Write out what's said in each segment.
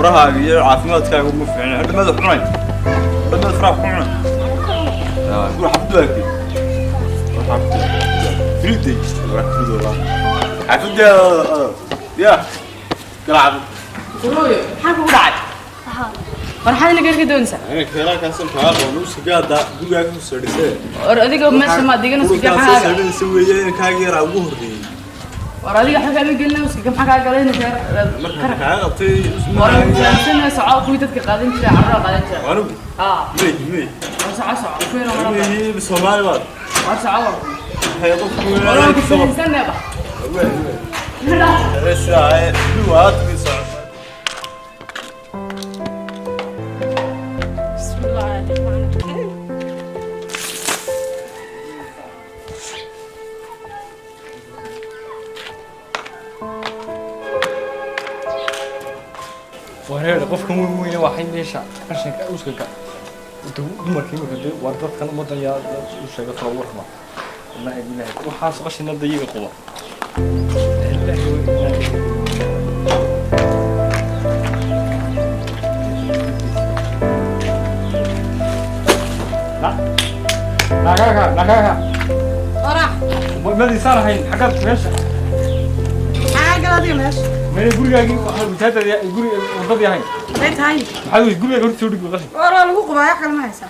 Furahaaga iyo caafimaadkaaga uma fiicna. Hadda madax cunay. Hadda madax furaha ku cunay. Guri xafid waa arkay. Xafid. Friday. Xafid waa. Xafid ya. Kala xafid. Hooyo, maxaa kugu dhacay? Farxad inaga ka doonaysaa? Aniga keelakaas kaa qoon u sigaada gurigaaga ku soo dhisay. War adiga meesha ma dhigana uska Gurigaaga maxaa soo dhisay weeye in kaaga yaraa ugu horreeyay. War adiga xagaa ma gelina uska maxaa kaa galay Marka kaa qabtay War fahamsan soco kuwii dadka qaadan jiray carruur qaadan jiray. Anigu. Ah. Mey mey. War soco soco kuwii mar Mey Soomaali baad. War soco. Hay qofku War ku fahamsan ba. Bes ay duwaad mi soco. Bismillaahi. Wareer qofkan weyn weyne waxay meesha qashinka uskaga dumarkii marka dee war dadkan ummadan yaa u sheega talo warma wallaahi bilaahi waxaas qashina dayiga quba. Ilaahi wa inaa ilaihi. Nagaga nagaga. Farax. Madiisaan ahayn xaggaad meesha Maxaa galay adiga meesha? Meel gurigaagii waxaa mutaadada guri wadadii ahayn. Maxay tahay? Maxaa weeye gurigaaga horta soo dhig qashin. War waa lagu qubaa wax kale ma haysaa.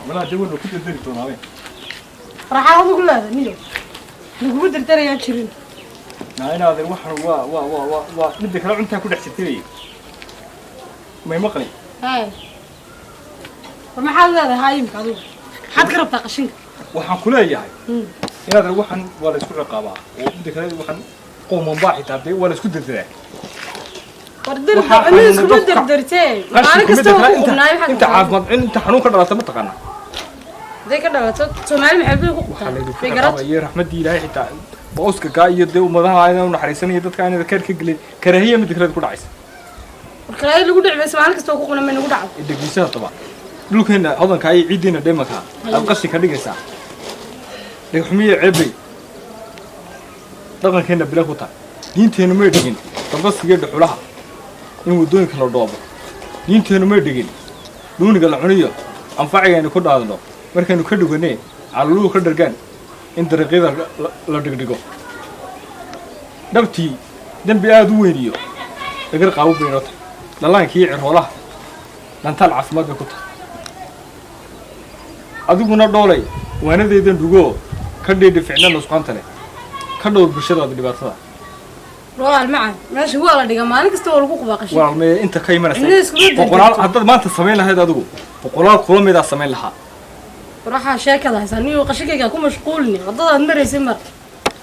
Walaa dee weyn ku dardari doonaa. Faraxaa adigu leedahay niyo. Lagugu dardarayaa jirin. Naa inaad waxan waa midda kale cuntaa ku dhex jirtay. May maqli. Hay. War maxaad leedahay haayimka adigu? Maxaad ka rabtaa qashinka? Waxaan ku leeyahay inaad waxan waa la isku ciqaabaa oo midda kale waxan qooman baa xitaa dee waa la isku dardaraa. War dardar aniga iskuma dardartee. Maalin kasta waa ku qubnaay maxaad inta caafimaad inta xanuun ka dhalata ma taqaanaa. Haday ka dhalato Soomaali maxay bay ku qubtaa? Bay garat. Iyo raxmadii Ilaahay xitaa booska gaa iyo dee ummadaha ayna u naxariisanaya dadka aanada keer ka gelin karaahiya midda kale ku dhacaysa. War karaahiya lagu dhicmayso maalin kasta waa ku qubnaa may nagu dhacdo. Dhegeysaha taba dhulkeena hodanka iyo ciideena dheemanka aad qashin ka dhigaysaa. Dhegxumiye ceebay dhaqankeena bila ku tahay. Diinteenu may dhigin dabasiga dhuxulaha in waddooyinka la dhoobo. Diinteenu may dhigin dhuuniga la cuniyo anfacigaynu ku dhaadno markaynu ka dhuganee caloluhu ka dhargaan in dariiqyada la dhigdhigo. Dhabtii dembi aad u weyniyo dhagar qaawo bay inoo tahay. Dhallaankii iyo ciroolaha dhantaal caafimaad bay ku tahay. Adiguna dhoolay waanadaydan dhugoo ka dhiidhi ficna nusqaanta leh ka dhowr bulshadaada dhibaatada. Walaal macaan meesha waa la dhigaa maalin kasta waa lagu qubaa qashin. Walaal mee inta ka imanaysa Cidna iskuma dardarto. Boqolaal haddaad maanta samayn lahayd adigu boqolaal kula midaa samayn lahaa. War waxaa sheekada haysaa niyo qashinkayga ku mashquulni waddadaad maraysay mar.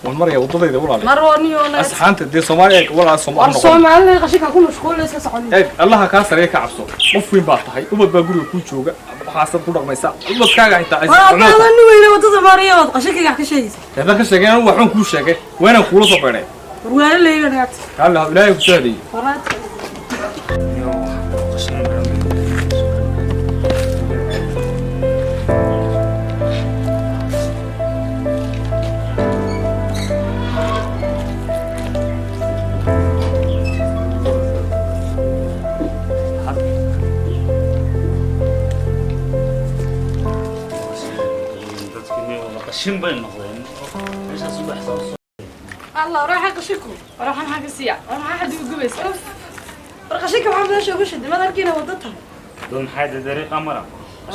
Waan maraya waddadayda walaal. Mar waa niyo naga. Asxaanta dee Soomaali eeg walaal Soomaali War noqon. Soomaalida qashinka ku mashquulinaysa socon. Eeg Allaha kaa sareeya ka cabso. Qof weyn baa tahay ubad baa guriga kuu jooga waxaasaad ku dhaqmaysaa ubadkaaga xitaa ay War soconaysaa. hadda nin weyne waddada maraya waad qashinkayga ka sheegaysaa. Haddaan ka sheegay anigu waxaan kuu sheegay waa inaan kuula soo beedhay. War waala leeyahay naagta. Kaale Ilaahay ku soo hadeeyey. Waraad. Qashin bay noqdeen meeshaas u baxsan. Allah raaxa qashinku. War waxaan maxaa ka siiya? War maxaa xaddi u gubaysaa? War qashinka maxaa meesha ugu shiday? Maad arkiina waddo tahay. Doon maxay dariiqa mara?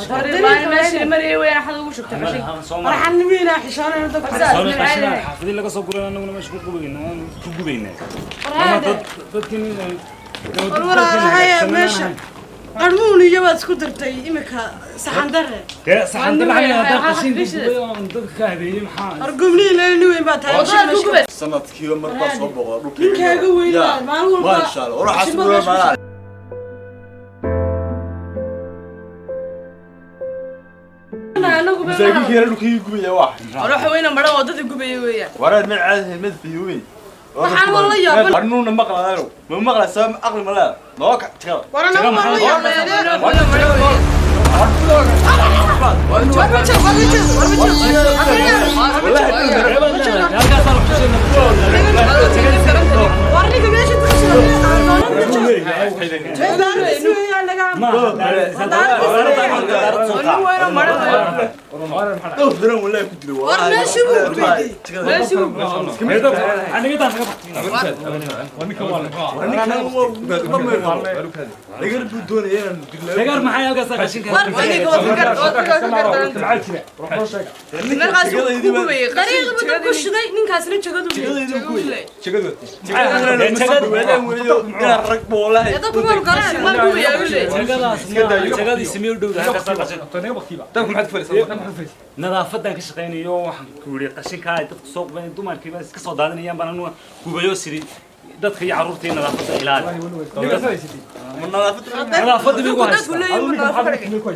Dariiqa meesha marayay weyn xad ugu shubtay qashinka. War waxaan nimeynaa xishoonayna dadka. Xaafadii laga soo guray anaguna meesha ku qubaynaa ku gubaynaa. War Dadkii War walaalahay meesha qarmuun iyo waad isku dartay imika saxan darre. Dee saxan darre hadda qashin gubay oo dadka ka habeeyey maxaa? War gubniin leen nin weyn baa tahay. Sanadkiiba mar baa soo boqda dhulka. Ninkaaga weyn baa maalin walba. Masha Allah. War waxaas gubay maalin. Masaakiinka yar dhulkii gubaya wax. War waxa weyn maran waddada gubaya weeyaan. Wareer mid caadi mid fiyuubay. Waxaan wala yaabay. Arnuuna maqlaadayo. Ma maqlaysaa aqli ma leedahay. Noo ka tagada. War anagu waan la yaabay. War ninka meesha inta ka shidan. Nadaafadan ka shaqeynayo waxaan ku yiri qashinka ay dadku soo qubeen dumarkii baa iska soo daadanayaan baan anu gubayo siri dadka iyo carruurta iyo nadaafadda ilaali nadaafadda bigu haysta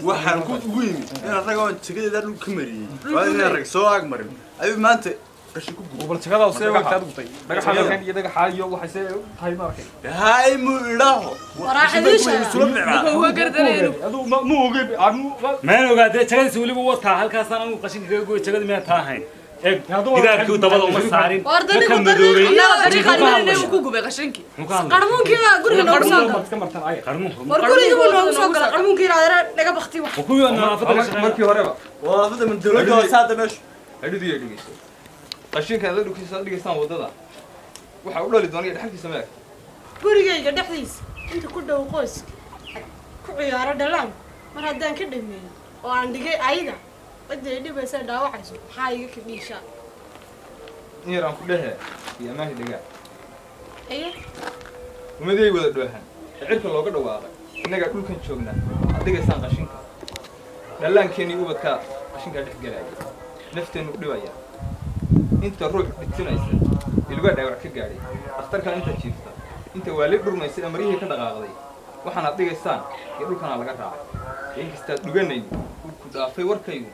waxaan ku ugu yimid in rag oo jagadeeda dhul ka mariyay waa in rag soo ag marin ayuu maanta qashin ku gubo bal jagada oo soo waqti aad gubtay dhagaxa halkan iyo dhagaxa iyo waxa see tahay ma arkay hay mu ilaaho aduu ma ogey meel ogaadee jagadiisa weliba wataa halkaasaan anigu qashinka kaga gooyo jagada miyaan taa ahayn gidaarkii dabada uma saarin ka madoobay qarmuunkii guriga noogu soo galay war guriga buu noogu soo galay qarmuunkii adeer naga bakti wax markii horeba nadaafadda min dawladda hoosaada meesha hadhudiyo dhegeyso qashinka aad dhulkiisa dhigaysaan wadada waxa u dhali doona dhaxalkiisa meeg gurigayga dhexdiisa inta ku dhow qoyska ku ciyaaro dhalaan mar haddaan ka dhameeyo oo aan dhigay ayada cidda ay dhibaysa dhaawacayso maxaa iga kidhiishaa in yar aan ku dhehe iyo amaahi dhegaa aye umaday wada dhoohan ee cirka looga dhawaaqay innagaa dhulkan joogna aad dhigaysaan qashinka dhallaankeennii ubadkaa qashinkaa dhex gelaya nafteennu u dhibaya inta ruux dhitinaysa ilgaa dhaawac ka gaadhay dhakhtarkaa inta jiifta inta waali dhurmaysa ee maryihii ka dhaqaaqday waxaanaad dhigaysaan iyo dhulkanaa laga raacay inkastaad dhuganayn dhulku dhaafay warkaygu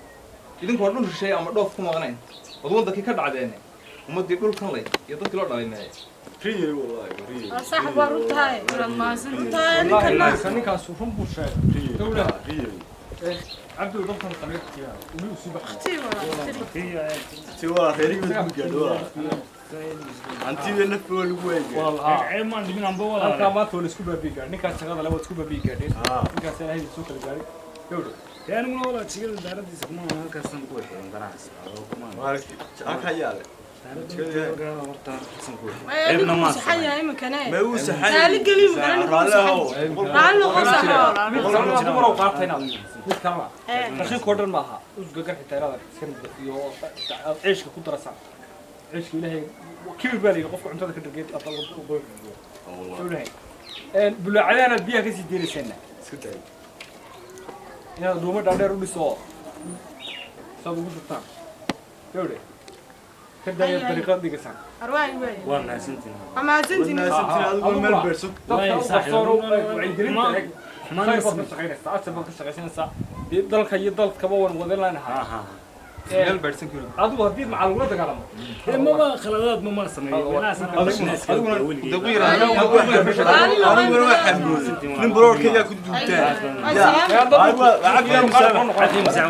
idinku waa dhul shisheeye ama dhoof ku maqnayn wad waddankii ka dhacdeene ummaddii dhulkan lay iyo dadkii loo dhalay meeye saaxib waa runtahay runtahay ninkaas run buu sheegay dowlaha cabdu dadkan qabiilkiya uu sii baxay si waa reeriga ku gaadho antiga nafta waa lagu waayay ceeb maan dhimin anba walaal halkaa maanta waa la isku baabi'i gaadhay ninkaas shaqada le waa isku baabi'i gaadheen ninkaas ilaahay soo kala gaaray gawdho aniguna walaa jigada daaradiisa kuma halkaasaan ku waxeyn ganacsi halkaa yaale qashinkoo dhan maaha usgagar xitaa inaad iska nadiifiyo aad ceeshka ku darasaan ceeshka ilaahay kibir baa layidhi qofka cuntada ka dhargeed bulaacadahan aad biyaha kasii deynaysaana inaad dhuumo dhaadheer u dhiso saad ugu shubtaan gawdhe كدا طريقة ديكسان أرواي واي waa mahadsantihiin mahadsantihiin adigu meel beerso dalka iyo dalkaba waan wadan lanahay meel beersan karo adigu haddii macal ula dagaalamo maba khaladaad ma sameeyo nin baroorkaygaa ku duubtaan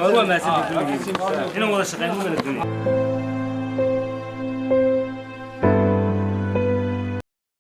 waa mahadsantihiin inaan wada shaqeyno mana doonay.